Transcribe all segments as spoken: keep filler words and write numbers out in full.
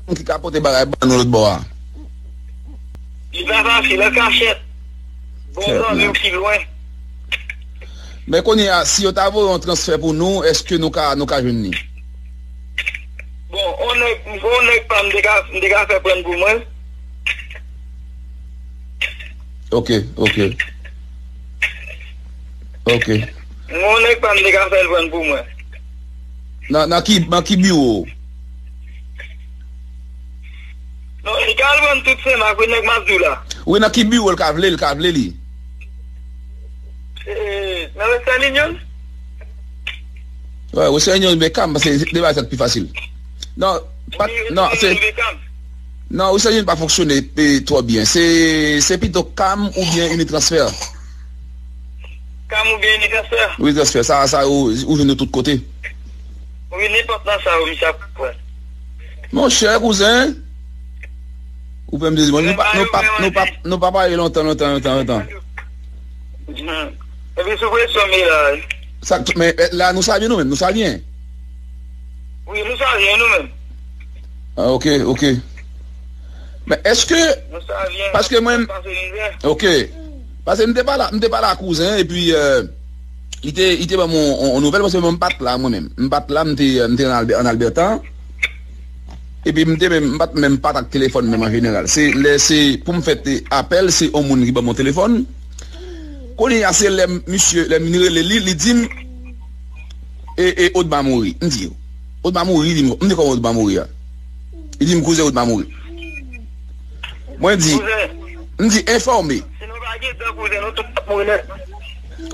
moun ki ka pote bagay ban nou lòtbò a. Li pa fasil, an kachèt. Bon, zanmi w ki lwen. Men kounye a, si yo ta voye yon transfè pou nou, èske nou ka, nou ka jwenn li? Bon, on nèg, on nèg pa m te ka, m te ka fè pran pou mwen. Ok, ok. Ok. On nèg pa m te ka fè l pran pou mwen. Nan, nan ki, nan ki biwo? Non, li ka al pran tout Senmak, wi, nèg m ap di w la. Wi, nan ki biwo l ka vle, l ka vle li? Eh, nan Western Union? Wè, Western Union Beckham, paske de bagay sa k pi fasil. Non, pa, non, se, non, Western Union pa fonksyone, eh, twò byen. Se, se pito Cam oubyen Unitransfer. Cam oubyen Unitransfer? Unitransfer, sa, sa, ou, ou jwenn yo tout kote. Wi, nenpòt nan sa yo, misye ap pran. Monchè, kouzen, ou fè m sezi, nou pa, nou pa, nou pa, nou pa pale lontan, lontan, lontan, lontan. Epi sou presyon m ye la, wi. Sa, men, eh, la, nou savyen nou menm, nou savyen. Wi, nou savyen nou menm. Ah, ok, ok. Men èske, nou savyen, paske mwen, pase mizè. Ok. Paske m te pale, m te pale a kouzen, epi, eh, li te, li te ban m yon, yon, yon nouvèl, paske mwen m pa t la, mwen menm. M pa t la, m te, m te an Albè-, an Alberta. Epi m te menm, m pa t menm pa t ak telefòn menm an jeneral. Se lè se pou m fè te apèl, se yon moun ki ban m yon telefòn. Kounye a, se lè m, misye, lè m rele li, li di m, e, e, Odma mouri. M di, Odma mouri, li di m, m di kòman Odma mouri a? Li di m, kouzen, Odma mouri. Mwen di, kouzen, m di, enfòme. Si nou pa gen tan, kouzen, nou tout ap mouri nèt.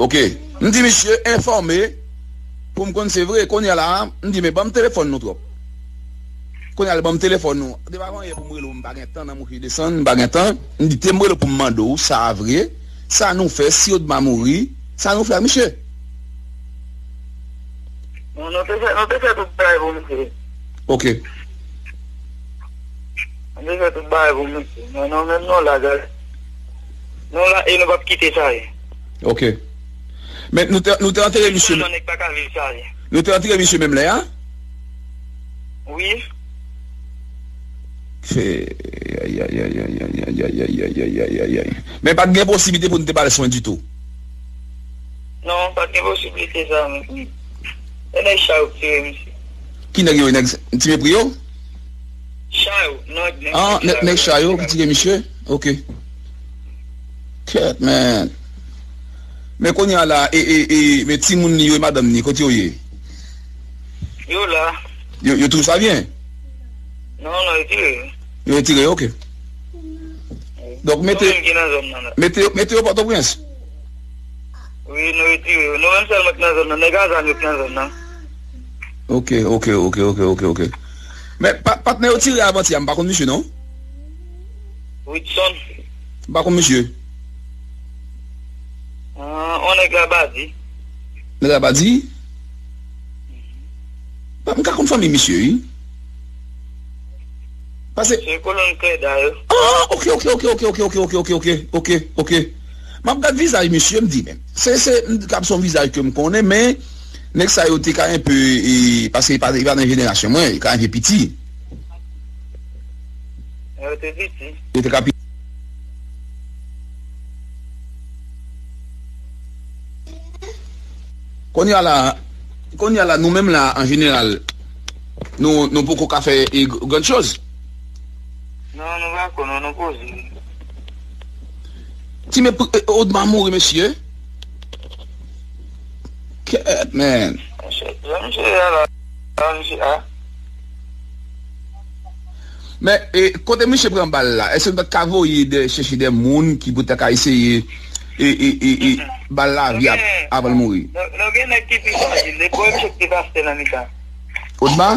Ok. M di, misye, enfòme. Pou m konn se vre, kounye a la, m di, men ban m telefòn nou twòp. Kounye a, l ban m telefòn nou. Depi avan yè pou m rele w, m pa gen tan nan mouche desann, m pa gen tan. M di, te m rele w pou m mande w, sa a vre, sa nou fè, si Odma mouri, sa nou fè ak misye? Non, nou te fè, nou te fè tout bagay pou misye. Ok. Nou te fè tout bagay pou misye. Men nou menm nou la, gade. Nou la e nou p ap kite sa ye. Ok. Men nou te, nou te antere misye. Sèlman nèg pa ka viv sa ye. Nou te antere misye menm lè a? Wi. Fè, ay, ay, ay. Men pa t gen posiblite pou nou te ba l swen ditou? Non, pa t gen posiblite sa, men. E nèg sa yo ki tire misye. Ki nèg yo, nèg Ti Mepri yo? Sa yo, non, nèg, ah, nèg, nèg sa yo ki tire misye? Ok. Kèt, man. Men kounye a la, e, e, e, men timoun li yo e madanm li, kote yo ye? Yo la. Yo, yo toujou sa byen? Non, non, yo retire yo. Yo retire yo, ok. Donk, mete, nou menm ki nan zòn nan la, mete, mete yo Pòtoprens. Wi, nou retire yo. Nou menm sèlman ki nan zòn nan. Nèg a zam yo ki nan zòn nan. Ok, ok, ok, ok, ok, ok. Men pa, patnè yo tire avantyè a, m pa konn misye non. Widson. M pa konn misye. Ah, on nèg Labadi. Nèg Labadi? Pa, m ka konn fanmi misye, wi. Pase se kolonn Klèda yo. Ah, ok, ok, ok. M ap gad vizaj misye, m di, men, se, se, m di, kab se yon vizaj ke m konnen, men nèg sa yo te ka enpe, e, paske li pa, li pa nan jenerasyon mwen, li ka enpe piti. Yo te piti. Yo te ka piti. Kounye a la, kounye a la, nou menm la, an jeneral, nou, nou poko ka fè, e, gr-, grann choz. Non, nou pa ko, non, nou poze. Ti men, e, Odma mouri, mesye. Kèt, man. Mesye, jan misye ye a la, jan misye a. Men, e, kote misye pran bal la, èske nou pa t ka voye de, chèche de moun ki poutèt ka eseye, e, e, e, e, ba l lavi ap-, avan l mouri? Nou, nou gen nèg ki pi frajil. Depi misye ki te pastè nan mitan. Odma?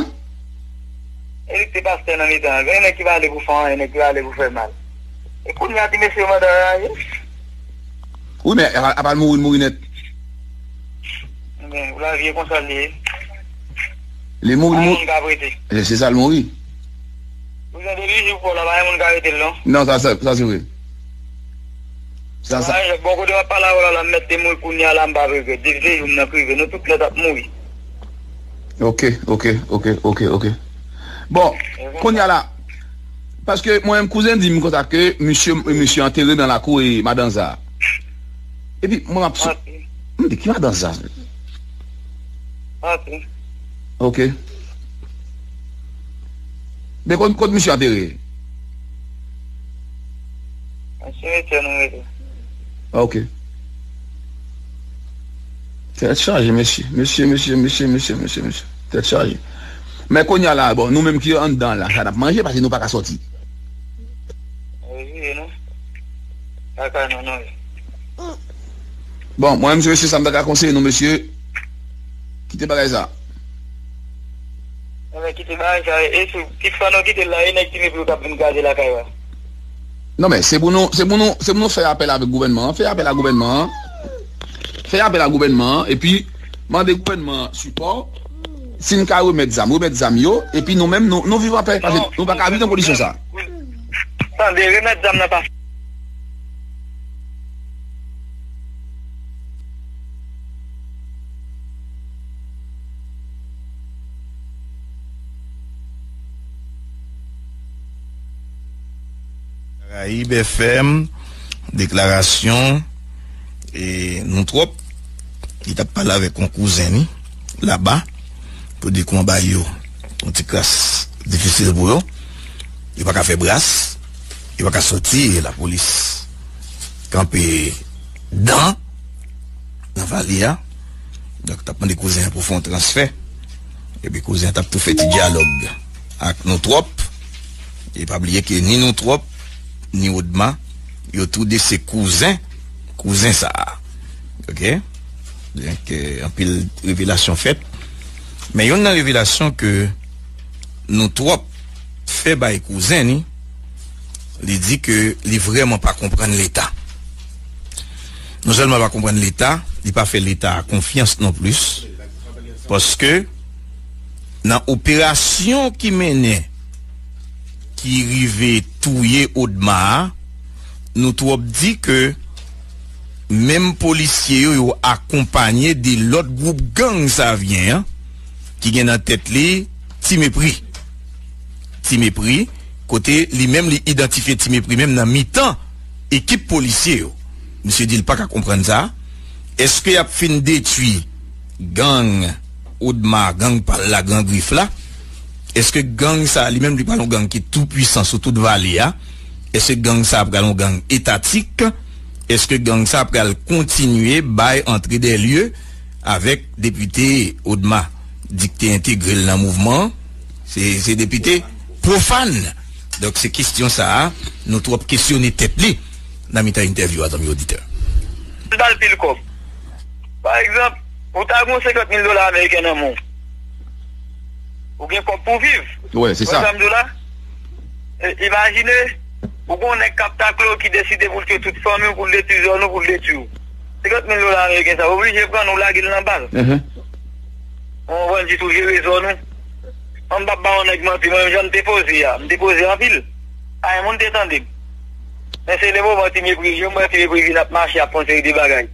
E li ki te pastè nan mitan. Gen nèg ki pale pou fè anyen, nèg ki pale pou fè mal. E kounye a, ti mesye yo mande anraje. Wi, men apa, apa l mouri, l mouri nèt. Men, pou lavi e konsa l ye. Li mouri, pa gen moun k ap rete. E, se sa l mouri. Ou jan depi jou pou la, pa gen moun k ap rete l non. Non, sa, sa, sa se vre. Sa, sa. Bon, kote m ap pale avè w la, la, m mèt te mouri kounye a la, m p ap regrèt. Depi se jou m nan k rive, nou tout nèt ap mouri. Ok, ok, ok, ok, ok. Bon, kounye a la, Paske mwen menm kouzen di m konsa ke misye, misye antere nan lakou e madanza. Epi mwen m ap sou... Ok. M di ki madanza? Ok. Ok. Men kot, kot misye antere? Nan simetyè nou rete. Ok. Tèt chaje, mesye. Mesye, mesye, mesye, mesye, mesye, mesye. Tèt chaje. Men kounye a la, bon, nou menm ki anndan la, sa n ap manje, paske nou pa ka sòti. Wi, non. Kaka non, non. Bon, mwen, mesye, mesye, sa m ta ka konseye nou, mesye, kite bagay sa. Anben, kite bagay sa, e sou kit fwa nou kite l la, e nèg ki mepri yo k ap vin kraze lakay la. Non, men, se pou nou, se pou nou, se pou nou fè apèl avèk gouvènman an, fè apèl a gouvènman an, fè apèl a gouvènman an, epi mande gouvènman an sipò, si n ka remèt zam, remèt zam yo, epi nou menm, nou, nou viv anpè, paske nou pa ka viv nan kondisyon sa. Tande, remèt zam nan pa Karayib F M, deklarasyon, e, nou twòp. Li t ap pale avèk yon kouzen li, laba, pou di kòman bagay yo yon ti kras difisil pou yo. Yo pa ka fè bras, yo pa ka sòti, lapolis kanpe dan nan vale a. Donk, t ap mande kouzen an pou fè yon transfè. Epi kouzen an t ap tou fè ti dyalòg ak nou twòp. E pa bliye ke ni nou twòp, ni Odma, yo tou de se kouzen, kouzen sa a. Ok? Donk, eh, anpil revelasyon fèt. Men youn nan revelasyon ke nou twòp fè bay kouzen ni, li di ke li vrèman pa konprann Leta. Non sèlman pa konprann Leta, li pa fè Leta a konfyans non plis. Paske nan operasyon ki mennen, ki rive touye Odma a, nou twòp di ke menm polisye yo, yo akonpanye de lòt gwoup gang Savyen an, ki gen nan tèt li Ti Mepri. Ti Mepri, kote li menm li idantifye Ti Mepri menm nan mitan ekip polisye yo. Misye di l pa ka konprann sa. Èske y ap fin detwi gang Odma, gang pa l la, Gran Grif la? Èske gang sa a, li menm, li pral yon gang ki tou pwisan sou tout vale a? Èske gang sa a pral yon gang etatik? Èske gang sa a pral kontinye bay antre dè lye avèk depite Odma, di k te entegre l nan mouvman an? Se, se depite pwofàn. Donk, se kesyon sa a, nou twòp kesyone tèt li nan mitan entèvyou a, zanmi oditè. L ba l pil kòb. Pa egzanp, ou ta gen yon senkant mil dola ameriken nan men w. Ou gen kòb pou w viv. Wi, se sa. Ou wè sa m di w la? E, imajine, ou gen yon nèg k ap takle w ki deside pou l tye tout fanmi w, pou l detwi zòn ou, pou l detwi w. Senkant mil dola ameriken sa, ou oblije pran l, ou lage l nan bal. Mhm. Ou konprann, jis ou jere zòn ou. An m p ap ba yon nèg manti, mwen menm jan m te poze a, m te poze anpil. Pa gen moun te tande m. Men se le moman Ti Mepri jwenn mwen, Ti Mepri vin ap mache, ap fè yon seri de bagay.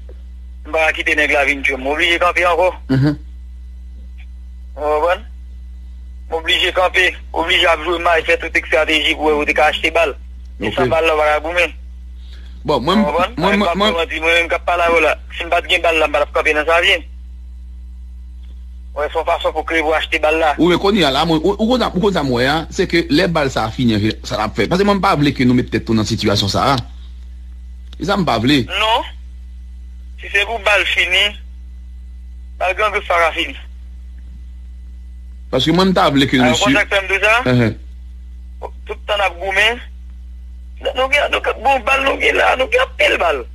M pa ka kite nèg la vin tchwe m. M oblije kanpe ankò. Mhm. Ou konprann? M oblije kanpe, oblije ap jwe may, fè tout estrateji pou wè ou te ka achte bal. E san bal la, ou pa ka goumen. Bon, mwen, ou konprann? Mwen, mwen, mwen, mwen menm k ap pale avè w la, si m pa t gen bal la, m pa t ap kanpe nan Savyen. Wè, se yon fason pou kreye pou achte bal la. Ou men kounye a la, mwen, ou, ou konn sa, ou konn sa m wè a, se ke lè bal sa a fini an, sa l ap fè. Paske mwen m pa vle ke nou met tèt nou nan sitiyasyon sa a. E sa m pa vle. Non. Si se pou bal fini, bal Gran Grif pa ka fini. Paske mwen m ta vle ke misye. Ou konn sa k fè m di w sa? Tout tan n ap goumen, nou gen, nou gen, bon, bal nou gen la, nou gen anpil bal.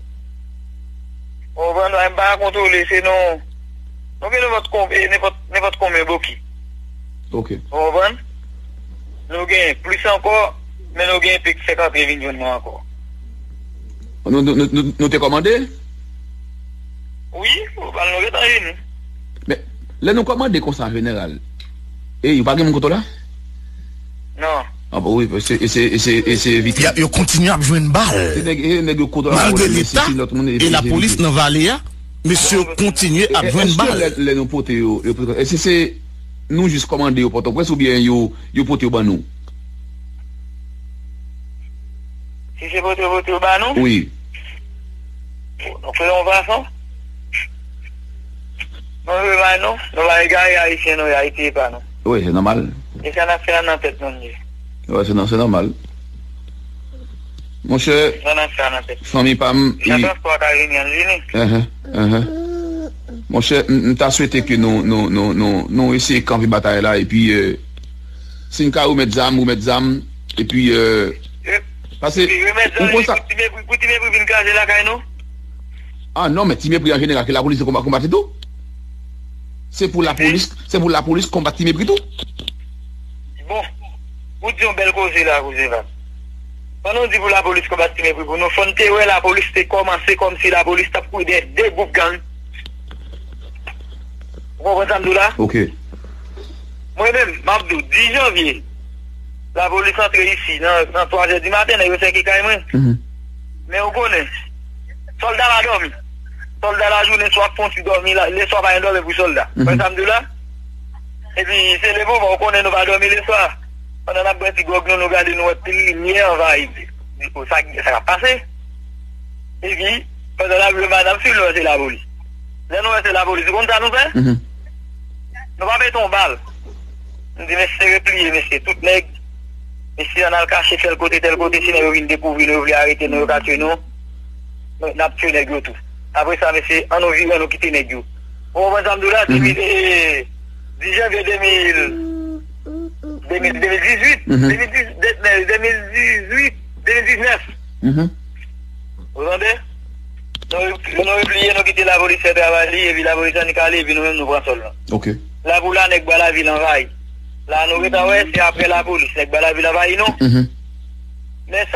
Ou konprann? M pa ka kontwole, se nou, nou gen nenpòt konbe-, nenpòt, nenpòt konbyen boki. Ok. Ou konprann? Nou gen plis ankò, men nou gen enpe k fèk antre vin jwenn nou ankò. Nou, nou, nou, nou, nou te kòmande? Wi, bal nou gentan jwenn. Men, lè nou kòmande konsa, jeneral, e yo pa gen moun kote w la? Non. Ah, bon, wi, se, e se, e se, e se evite. Y a, yo kontinye ap jwenn bal. Se nèg, e nèg yo kote w la, malgre Leta e lapolis nan vale a, mesye yo kontinye ap jwenn bal. Lè, lè nou pote yo, yo pote, èske se nou jis kòmande yo Pòtoprens oubyen yo, yo pote yo ban nou? Misye pote, pote yo ba nou? Wi. Nou fè yon fason. Nou vle bay nou, nou pa egare Ayisyen nou, Ayiti e pa nou. Wi, se nòmal. E sa n ap fè an nan tèt nou, li. Wi, se nò-, se nòmal. Monchè, fanmi pa m, jan transpò a ka vini, an vini. Enhen, enhen. Monchè, m, m ta swete ke nou, nou, nou, nou, nou eseye kanpe batay la, epi, euh, si n ka remèt zam, remèt zam, epi, euh, paske, ou konn sa. Pou ti mepri, pou ti mepri vin kraze lakay nou? Ah non, men ti mepri an jeneral, ke lapolis konba-, konbat li tou. Se pou lapolis, se pou lapolis konbat ti mepri tou. Bon, ou di yon bèl koze la, koze Van. Pandan w di pou lapolis konbat ti mepri pou nou, fò n te wè lapolis te kòmanse kòmsi lapolis t ap kouri dèyè de gwoup gang. Ou konprann sa m di w la? Ok. Mwen menm, m ap di w, dis janvye, lapolis antre isi nan, nan twa zè di maten, nèg yo sèke kay mwen. Mhm. Men ou konnen, sòlda pa dòmi. Sòlda lajounen swa ap fon ti dòmi, la, leswa pa gen dòmi pou sòlda. Mhm. Ou konprann sa m di w la? Epi se levann, ou konnen nou pa dòmi leswa. Pandan n ap bwè ti gwòg nou, nou gade, nou wè pil limyè anvayi. Di, "O, sa, sa k ap pase?" Epi, pandan n ap jwe, n ap swiv, nou wè se lapolis. Lè nou wè se lapolis, ou konn sa nou fè? Mhm. Nou pa pete yon bal. Nou di, "Mesye, repliye, mesye, tout nèg. Mesye, ann al kache tèl kote, tèl kote, si nèg yo vin dekouvri nou, yo vle arete nou, yo ka tiye nou. Nou, n ap tiye nèg yo tou." Apre sa, mesye, ann nou vire, ann nou kite nèg yo. Ou konprann sa m di w la? Mhm. Depi, eh, dis janvye de mil, de mil, de mil dizuit, mhm, de mil dizuit, de mil dizuit, de mil diznèf. Mhm. Ou tande? Nou, nou repliye, nou kite lapolis fè travay li, epi lapolis annik ale, epi nou menm nou pran sòl nou. Ok. La pou la, nèg Bwa Lavil anvayi. La nou gentan wè, se apre lapolis, nèg Bwa Lavil anvayi nou. Mhm. Men sa